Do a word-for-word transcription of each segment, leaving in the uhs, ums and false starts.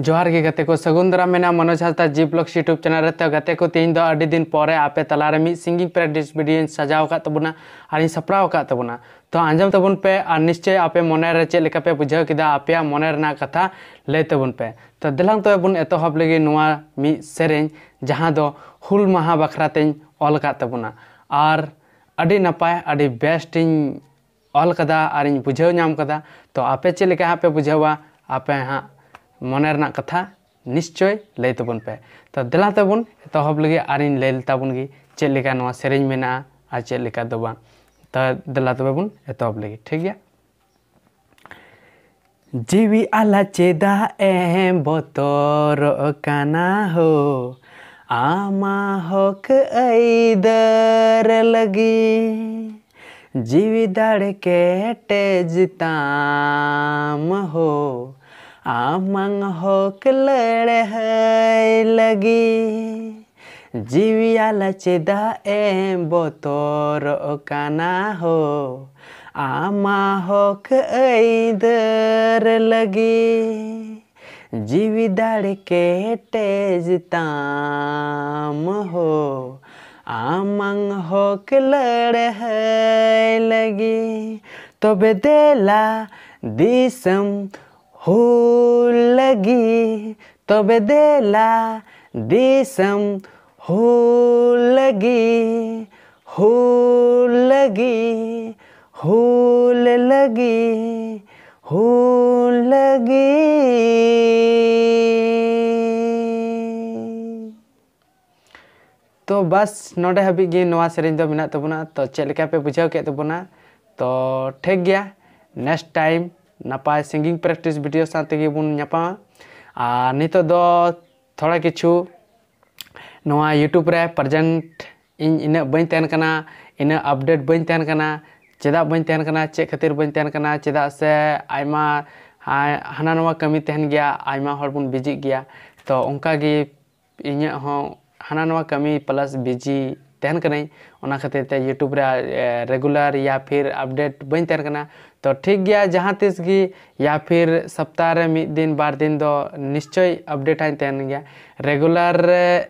ᱡᱚᱦᱟᱨ ᱜᱮ ᱜᱟᱛᱮ ᱠᱚ, ᱥᱟᱹᱜᱩᱱ ᱫᱟᱨᱟᱢ ᱢᱮᱱᱟᱜᱼᱟ ᱢᱚᱱᱳᱡᱽ ᱦᱟᱸᱥᱫᱟ G Vlogs YouTube channel ᱨᱮ᱾ ᱛᱚ ᱜᱟᱛᱮ ᱠᱚ, ᱛᱮᱦᱮᱧ ᱫᱚ ᱟᱹᱰᱤ ᱫᱤᱱ ᱯᱚᱨᱮ ᱟᱯᱮ ᱛᱟᱞᱟᱨᱮ ᱢᱤᱫ singing practice video ᱤᱧ ᱥᱟᱡᱟᱣ ᱟᱠᱟᱫ ᱛᱟᱵᱚᱱᱟ ᱟᱨ ᱤᱧ ᱥᱟᱯᱲᱟᱣ ᱟᱠᱟᱫ ᱛᱟᱵᱚᱱᱟ᱾ ᱛᱚ ᱟᱸᱡᱚᱢ ᱛᱟᱵᱚᱱ ᱯᱮ ᱟᱨ ᱱᱤᱥᱪᱚᱭ ᱟᱯᱮ ᱢᱚᱱᱮ ᱨᱮ ᱪᱮᱫ ᱞᱮᱠᱟ ᱯᱮ ᱵᱩᱡᱷᱟᱹᱣ ᱠᱮᱫᱟ, ᱟᱯᱮᱭᱟᱜ ᱢᱚᱱᱮ ᱨᱮᱱᱟᱜ ᱠᱟᱛᱷᱟ ᱞᱟᱹᱭ ᱛᱟᱵᱚᱱ ᱯᱮ᱾ ᱛᱚ ᱫᱮᱞᱟᱝ ᱛᱚᱵᱮ ᱵᱚᱱ ᱮᱛᱚᱦᱚᱵ ᱞᱮᱜᱮ ᱱᱚᱣᱟ ᱢᱤᱫ ᱥᱮᱨᱮᱧ, ᱡᱟᱦᱟᱸ ᱫᱚ ᱦᱩᱞ ᱢᱟᱦᱟ ᱵᱟᱠᱷᱨᱟ ᱛᱮᱧ ᱚᱞ ᱟᱠᱟᱫ ᱛᱟᱵᱚᱱᱟ᱾ ᱟᱨ ᱟᱹᱰᱤ ᱱᱟᱯᱟᱭ, ᱟᱹᱰᱤ best ᱤᱧ ᱚᱞ ᱠᱟᱫᱟ ᱟᱨᱤᱧ ᱵᱩᱡᱷᱟᱹᱣ ᱧᱟᱢ ᱠᱟᱫᱟ᱾ ᱛᱚ ᱟᱯᱮ ᱪᱮᱫ ᱞᱮᱠᱟ ᱦᱟᱸᱜ ᱯᱮ ᱵᱩᱡᱷᱟᱹᱣᱟ, ᱟᱯᱮ ᱦᱟᱸᱜ ᱢᱚᱱᱮ ᱨᱮᱱᱟᱜ ᱠᱟᱛᱷᱟ ᱱᱤᱥᱪᱚᱭ ᱞᱟᱹᱭ ᱛᱟᱵᱚᱱ ᱯᱮ᱾ ᱛᱚ ᱫᱮᱞᱟ ᱛᱟᱵᱚᱱ ᱮᱛᱚᱦᱚᱵ ᱞᱟᱹᱜᱤᱫ ᱟᱨᱤᱧ ᱞᱟᱹᱭ ᱛᱟᱵᱚᱱ ᱜᱮ ᱪᱮᱫ ᱞᱮᱠᱟ ᱱᱚᱣᱟ ᱥᱮᱨᱮᱧ ᱢᱮᱱᱟᱜᱼᱟ ᱟᱨ ᱪᱮᱫ ᱞᱮᱠᱟ ᱫᱚ ᱵᱟᱝ᱾ ᱛᱚ ᱫᱮᱞᱟ ᱛᱚᱵᱮ ᱵᱚᱱ ᱮᱛᱚᱦᱚᱵ ᱞᱟᱹᱜᱤᱫ, ᱴᱷᱤᱠ ᱜᱮᱭᱟ? ᱡᱤᱣᱤ ᱟᱞᱟ ᱪᱮᱫᱟᱜ ᱮᱢ ᱵᱚᱛᱚᱨᱚᱜ ᱠᱟᱱᱟ ᱦᱳ, ᱟᱢᱟᱜ ᱦᱚᱠ ᱟᱹᱭᱫᱟᱹᱨ ᱞᱟᱹᱜᱤᱫ᱾ ᱡᱤᱣᱤ ᱫᱟᱲᱮ ᱠᱮᱴᱮᱡ ᱛᱟᱢ ᱦᱳ, ᱟᱢᱟᱝ ᱦᱚᱠ ᱞᱟᱹᱲᱦᱟᱹᱭ ᱞᱟᱹᱜᱤᱫ᱾ ᱡᱤᱣᱤ ᱟᱞᱟ ᱪᱮᱫᱟᱜ ᱮᱢ ᱵᱚᱛᱚᱨᱚᱜ ᱠᱟᱱᱟ ᱦᱳ, ᱟᱢᱟᱜ ᱦᱚᱠ ᱟᱹᱭᱫᱟᱹᱨ ᱞᱟᱹᱜᱤᱫ᱾ ᱡᱤᱣᱤ ᱫᱟᱲᱮ ᱠᱮᱴᱮᱡ ᱛᱟᱢ ᱦᱳ, ᱟᱢᱟᱝ ᱦᱚᱠ ᱞᱟᱹᱲᱦᱟᱹᱭ ᱞᱟᱹᱜᱤᱫ᱾ ᱛᱚᱵᱮ ᱫᱮᱞᱟ ᱫᱤᱥᱚᱢ ᱦᱩᱞ ᱞᱟᱹᱜᱤᱫ, ᱛᱚᱵᱮ ᱫᱮᱞᱟ ᱫᱤᱥᱚᱢ ᱦᱩᱞ ᱞᱟᱹᱜᱤᱫ, ᱦᱩᱞ ᱞᱟᱹᱜᱤᱫ, ᱦᱩᱞ ᱞᱟᱹᱜᱤᱫ, ᱦᱩᱞ ᱞᱟᱹᱜᱤᱫ᱾ ᱛᱚ ᱵᱟᱥ, ᱱᱚᱰᱮ ᱦᱟᱹᱵᱤᱡ ᱜᱮ ᱱᱚᱣᱟ ᱥᱮᱨᱮᱧ ᱫᱚ ᱢᱮᱱᱟᱜ ᱛᱟᱵᱚᱱᱟ᱾ ᱛᱚ ᱪᱮᱫ ᱞᱮᱠᱟ ᱯᱮ ᱵᱩᱡᱷᱟᱹᱣ ᱠᱮᱫ ᱛᱟᱵᱚᱱᱟ? ᱛᱚ ᱴᱷᱤᱠ ᱜᱮᱭᱟ, next time ᱱᱟᱯᱟᱭ singing practice video ᱥᱟᱶ ᱛᱮᱜᱮ ᱵᱚᱱ ᱧᱟᱯᱟᱢᱟ᱾ ᱟᱨ ᱱᱤᱛᱚᱜ ᱫᱚ ᱛᱷᱚᱲᱟ ᱠᱤᱪᱷᱩ ᱱᱚᱣᱟ YouTube ᱨᱮ present ᱤᱧ ᱤᱱᱟᱹᱜ ᱵᱟᱹᱧ ᱛᱟᱦᱮᱱ ᱠᱟᱱᱟ, ᱤᱱᱟᱹᱜ update ᱵᱟᱹᱧ ᱛᱟᱦᱮᱱ ᱠᱟᱱᱟ᱾ ᱪᱮᱫᱟᱜ ᱵᱟᱹᱧ ᱛᱟᱦᱮᱱ ᱠᱟᱱᱟ, ᱪᱮᱫ ᱠᱷᱟᱹᱛᱤᱨ ᱵᱟᱹᱧ ᱛᱟᱦᱮᱱ ᱠᱟᱱᱟ? ᱪᱮᱫᱟᱜ ᱥᱮ ᱟᱭᱢᱟ ᱦᱟ-, ᱦᱟᱱᱟ ᱱᱚᱣᱟ ᱠᱟᱹᱢᱤ ᱛᱟᱦᱮᱱ ᱜᱮᱭᱟ, ᱟᱭᱢᱟ ᱦᱚᱲ ᱵᱚᱱ busy ᱜᱮᱭᱟ᱾ ᱛᱚ ᱚᱱᱠᱟ ᱜᱮ ᱤᱧᱟᱹᱜ ᱦᱚᱸ ᱦᱟᱱᱟ ᱱᱚᱣᱟ ᱠᱟᱹᱢᱤ plus busy ᱛᱟᱦᱮᱱ ᱠᱟᱹᱱᱟᱹᱧ, ᱚᱱᱟ ᱠᱷᱟᱹᱛᱤᱨ ᱛᱮ YouTube ᱨᱮ, ᱮ, regular ᱭᱟ ᱯᱷᱤᱨ update ᱵᱟᱹᱧ ᱛᱟᱦᱮᱱ ᱠᱟᱱᱟ᱾ ᱛᱚ ᱴᱷᱤᱠ ᱜᱮᱭᱟ, ᱡᱟᱦᱟᱸ ᱛᱤᱥ ᱜᱮ ᱭᱟ ᱯᱷᱤᱨ ᱥᱟᱯᱛᱟ ᱨᱮ ᱢᱤᱫ ᱫᱤᱱ ᱵᱟᱨ ᱫᱤᱱ ᱫᱚ ᱱᱤᱥᱪᱚᱭ ᱟᱯᱰᱮᱴ ᱦᱟᱹᱧ ᱛᱟᱦᱮᱱ ᱜᱮᱭᱟ᱾ ᱨᱮᱜᱩᱞᱟᱨ ᱨᱮ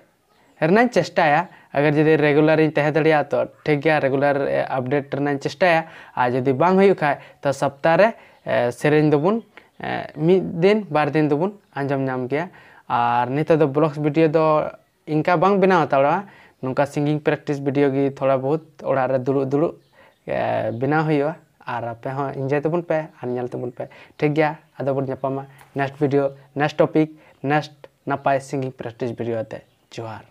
ᱨᱮᱱᱟᱜ ᱤᱧ ᱪᱮᱥᱴᱟᱭᱟ᱾ ᱟᱜᱟᱨ ᱡᱩᱫᱤ ᱨᱮᱜᱩᱞᱟᱨ ᱤᱧ ᱛᱟᱦᱮᱸ ᱫᱟᱲᱮᱭᱟᱜᱼᱟ ᱛᱚ ᱴᱷᱤᱠ ᱜᱮᱭᱟ, ᱨᱮᱜᱩᱞᱟᱨ ᱟᱯᱰᱮᱴ ᱨᱮᱱᱟᱜ ᱤᱧ ᱪᱮᱥᱴᱟᱭᱟ᱾ ᱟᱨ ᱡᱩᱫᱤ ᱵᱟᱝ ᱦᱩᱭᱩᱜ ᱠᱷᱟᱡ ᱛᱚ ᱥᱟᱯᱛᱟ ᱨᱮ ᱮ, ᱥᱮᱨᱮᱧ ᱫᱚᱵᱚᱱ ᱮ, ᱢᱤᱫ ᱫᱤᱱ ᱵᱟᱨ ᱫᱤᱱ ᱫᱚᱵᱚᱱ ᱟᱸᱡᱚᱢ ᱧᱟᱢ ᱜᱮᱭᱟ᱾ ᱟᱨ ᱱᱤᱛᱚᱜ ᱫᱚ ᱵᱞᱚᱜᱥ ᱵᱷᱤᱰᱤᱭᱳ ᱫᱚ ᱤᱱᱠᱟ ᱵᱟᱝ ᱵᱮᱱᱟᱣ ᱦᱟᱛᱟᱲᱚᱜᱼᱟ, ᱱᱚᱝᱠᱟ ᱥᱤᱝᱜᱤᱝ ᱯᱨᱮᱠᱴᱤᱥ ᱵᱷᱤᱰᱤᱭᱳ ᱜᱮ ᱛᱷᱚᱲᱟ ᱵᱚᱦᱩᱛ ᱚᱲᱟᱜ ᱨᱮ ᱫᱩᱲᱩᱵ ᱫᱩᱲᱩᱵ ᱮ, ᱵᱮᱱᱟᱣ ᱦᱩᱭᱩᱜᱼᱟ᱾ ᱟᱨ ᱟᱯᱮ ᱦᱚᱸ ᱤᱱᱡᱚᱭ ᱛᱟᱵᱚᱱ ᱯᱮ ᱟᱨ ᱧᱮᱞ ᱛᱟᱵᱚᱱ ᱯᱮ᱾ ᱴᱷᱤᱠ ᱜᱮᱭᱟ, ᱟᱫᱚ ᱵᱚᱱ ᱧᱟᱯᱟᱢᱟ next video, next topic, next ᱱᱟᱯᱟᱭ ᱥᱤᱝᱜᱤᱝ ᱯᱨᱮᱠᱴᱤᱥ ᱵᱷᱤᱰᱤᱭᱳ ᱛᱮ᱾ ᱡᱚᱦᱟᱨ᱾